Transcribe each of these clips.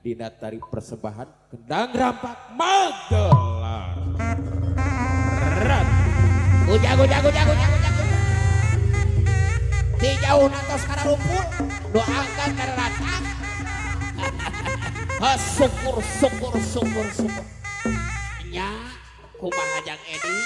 Dina tari persembahan kendang rampak Magelar. Ujang ujang ujang ujang ujang. Ti jauh nantos kana rumpul, doakan kana ratang. Syukur syukur syukur syukur. Nya kumaha Jang Edi?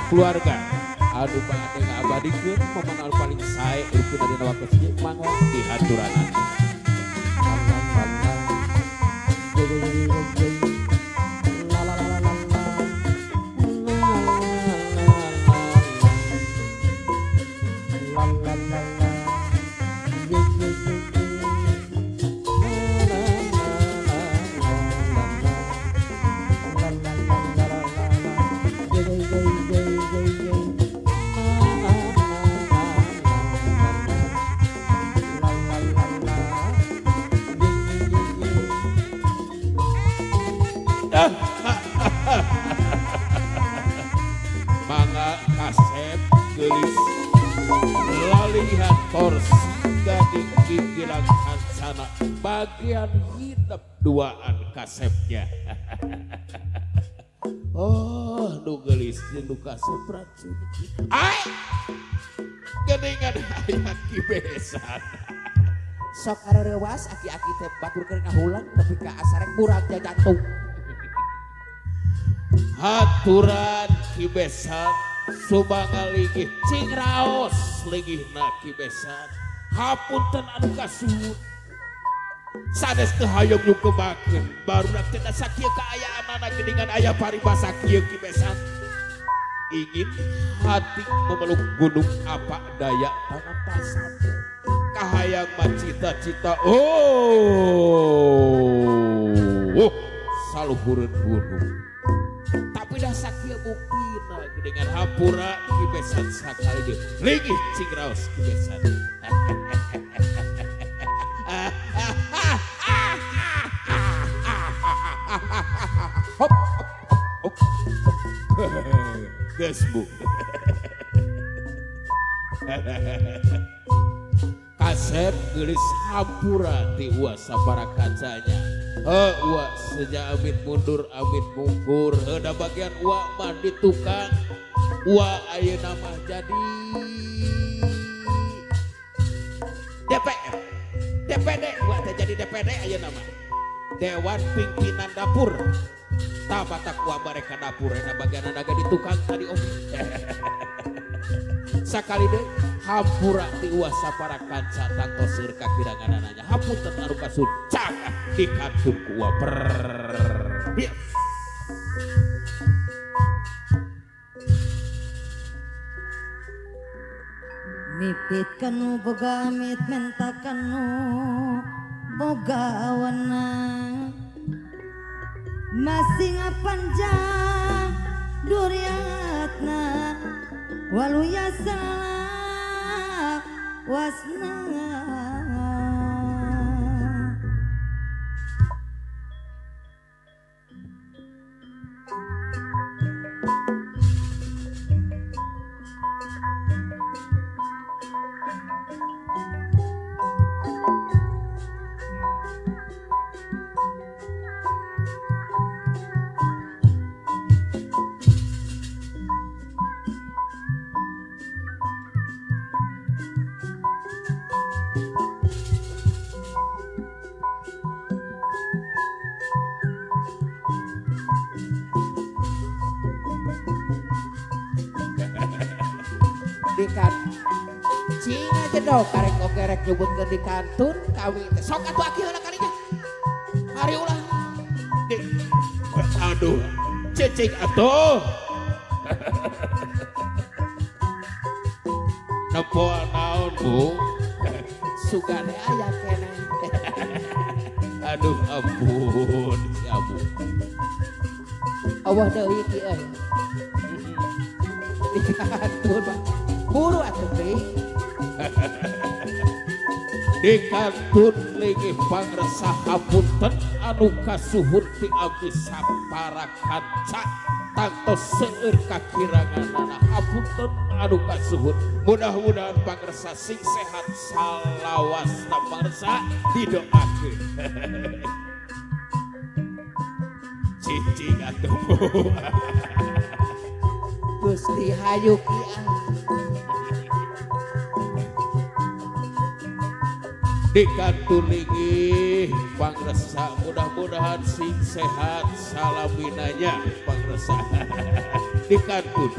Keluarga anu bade ngabadikeun momen anu paling sae rupina dina waktu ieu mangga dihaturanan. La la la la. Mangga kasep geulis lalihan torsi gading gigilang kancana bagian hidup duaan kasepnya. Oh, nu geulis jeung nu kasep racun. Ai! Geningan aya Ki Besan. Sok areurewas aki-aki teh batur keur ngahulang nepi ka asarek murag jajantung. Haturan Ki Besan sumangga linggih cing raos linggihna Ki Besan. Hapunten anu kasuhun. Sanes teu hayang nyukemakeun barudak teh da sakieu kaayaanana geuningan aya paribasa kieu Ki Besan. Ingin hati memeluk gunung apa daya tangan tasap. Kahayang mah cita-cita oh saluhureun gunung. Tapi dah sakieu buktina dengan hampura Ki Besan sakali deui. Linggih cing raos Ki Besan. Hop hop hop. Geus bu. Kasep geulis hampura ti uwa sapara kacanya. Heuh uwa seja amit mundur amit mungkur. Heuh da bagian uwa mah di tukang. Uwa ayeuna mah jadi DPR. DPD uwa teh jadi DPD ayeuna mah. Dewan Pimpinan Dapur. Tabatak uwa bareka dapur eta bagian naga di tukang tadi om. Sakali deui hampura ti uwa sapara kanca tangtos seur kakiranganananya. Hapunten anu kasur cakah dikantun ku uwa per. Mipit kanu boga amit menta kanu boga wenang. Masing panjang duriatna waluya salah wasna. Dikan cing aja dong karek ogerek nyebutkeun di kantun kami teh sok atuh aki heula kalinya hari ulah di aduh cecing atuh nempo naon bu sugane aya keneh aduh ampun si abu Allah deui ki euy di kantun buru atuh deui. Di kantun linggih pangresa hapunten anu kasuhun ti abdi sapara kanca tangtos seueur kakiranganana hapunten anu kasuhun. Mudah-mudahan pangresa sing sehat salawasna pangresa didoakeun. Cicing atuh Gusti hayu ki dikantun linggih pangresa mudah-mudahan sing sehat salaminanya pangresa dikantun.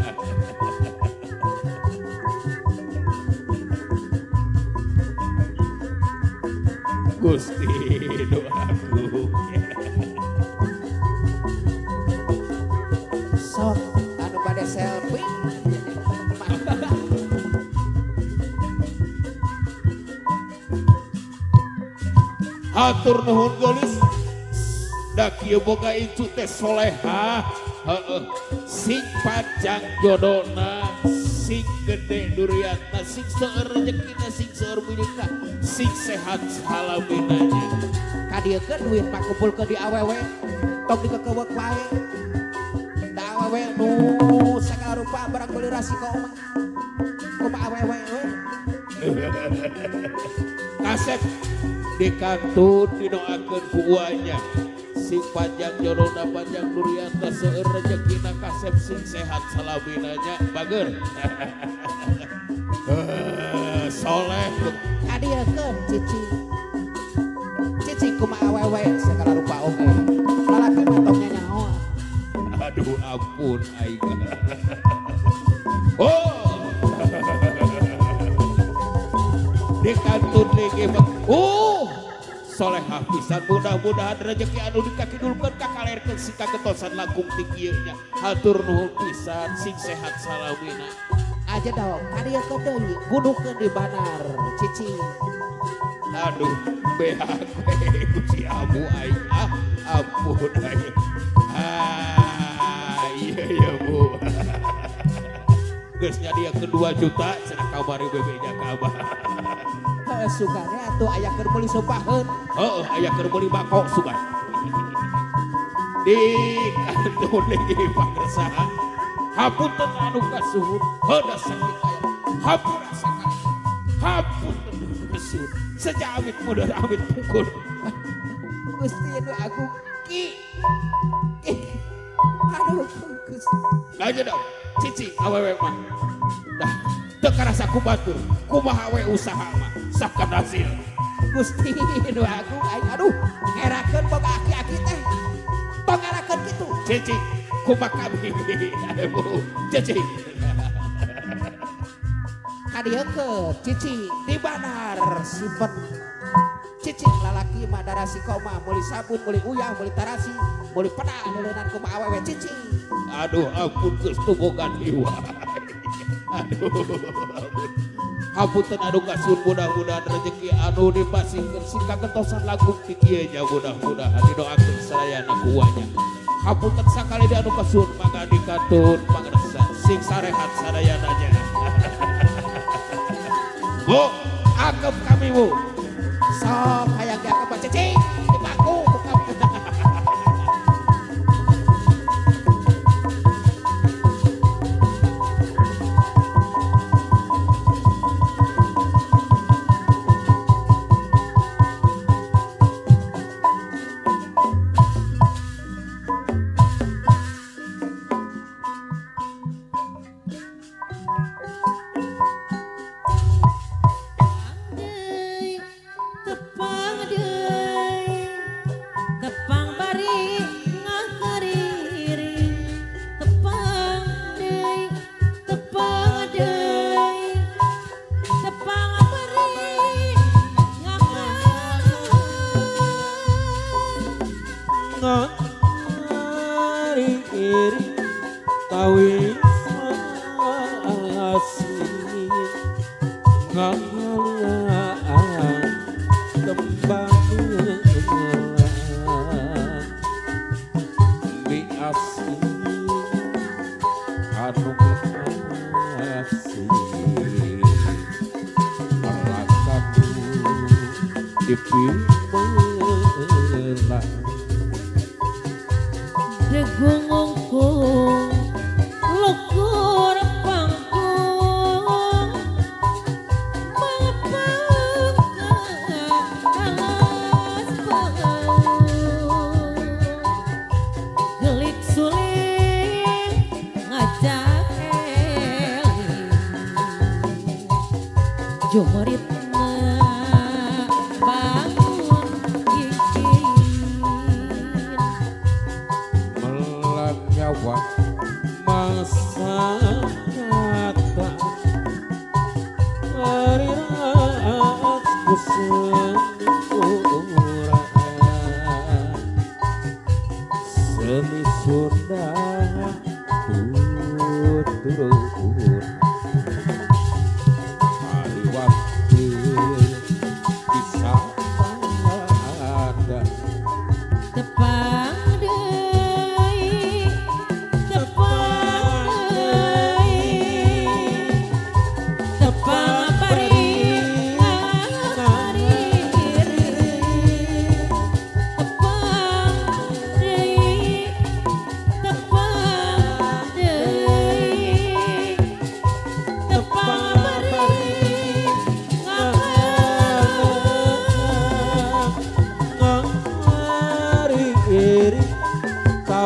Gusti doaku sok anu pada selfie. Hatur nuhun geulis da kieu boga incu teh solehah heueuh sing panjang jodona sing gede duriatna sing seueur rejekina sing seueur milikna sing sehat salaminanya kadieukeun duit pakumpulkeun di awewe. Tong dikekewek wae. Da awewe nu sagala rupa barang meuli rasiko mah. Kumaha awewe we. Kasep dikantun didoakeun ku uanya. Sing panjang jorona panjang duriana seueur rejekina kasep sing sehat salamina nya bager. Soleh kadieukeun cici. Cici kumaha awewe sagala rupa oge. Lalaki mah tong nyanyaho. Aduh ampun aing. Oh. Dikantun lagi oh. Soleh hafisan mudah-mudahan rezeki anu dikakidulkeun kakalerkeun si kaketosan langkung ti kieu nya. Hatur nuhun pisan sing sehat salamina. Aja dong, kadieukeun deui gudukeun di banar cici. Aduh, beak we ku si Abu aing. Ah, ampun aing. Ah, iya iya Bu. Geus nyadiakeun 2 juta cenah kamari bebe nya ka Abah. Heuh sugane atuh aya keur meuli sopaheun. Heuh aya keur meuli bako sugan. Di kantun lagi pangersa. Hapunten anu kasuhun, heuh sakit aya. Hampura sakali. Hapunten kasuhun. Sejak amit mudah amit pukul. Gusti anu agung ki. Aduh Gusti. Aja dong, cici awewe mah. Dah teu karasa ku batur, kumaha we usaha mah sakan hasil. Gusti nu agung aing aduh ngerakeun boga aki-aki teh. Tong ngerakeun kitu. Cici kumaha kami. Aduh, cici. Kadieukeun cici di banar simpen. Cici lalaki mah darasiko mah meuli sabun, meuli uyah, meuli tarasi, meuli pedang leuleunnan kumaha awewe cici. Aduh ampun geus tubogan iwa. Aduh ampun. Hapunten anu kasuhun mudah-mudahan rezeki anu dipasihkeun sing kagetosan langkung ti kieu nya mudah-mudahan didoakeun sadayana ku uanya. Hapunten sakali di anu kasuhun mangga dikantun pangersa sing sarehat sadayana nya. Bu, anggap kami Bu. Sok hayang dianggap cici di bangku ku kami. Tepang deui,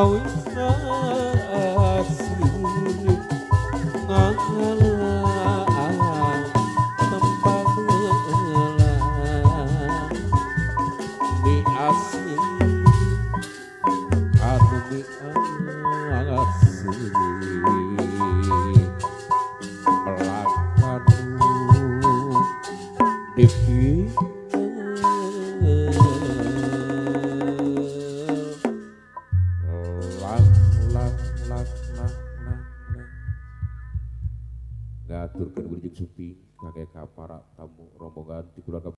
Kawis asli ngalah tempat lelah mi asli anu mi asli melakanu dipi ngaturkeun wilujeng sumping kangge ka para tamu rombongan di keluarga.